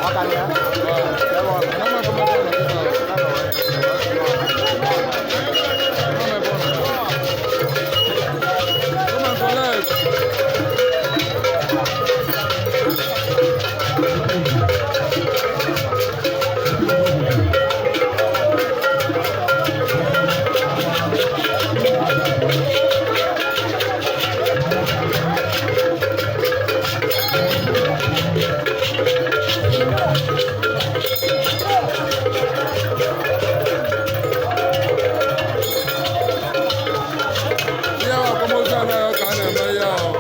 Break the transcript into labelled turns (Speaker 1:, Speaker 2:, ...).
Speaker 1: Ọ ka ya? Ebe ọ nọ?
Speaker 2: Ana m ebe ọ nọ kịta. Ana m ebe ọ nọ. Come and collect. Ihe a akwamozu anaghị ka a na-eme ihe ahụ.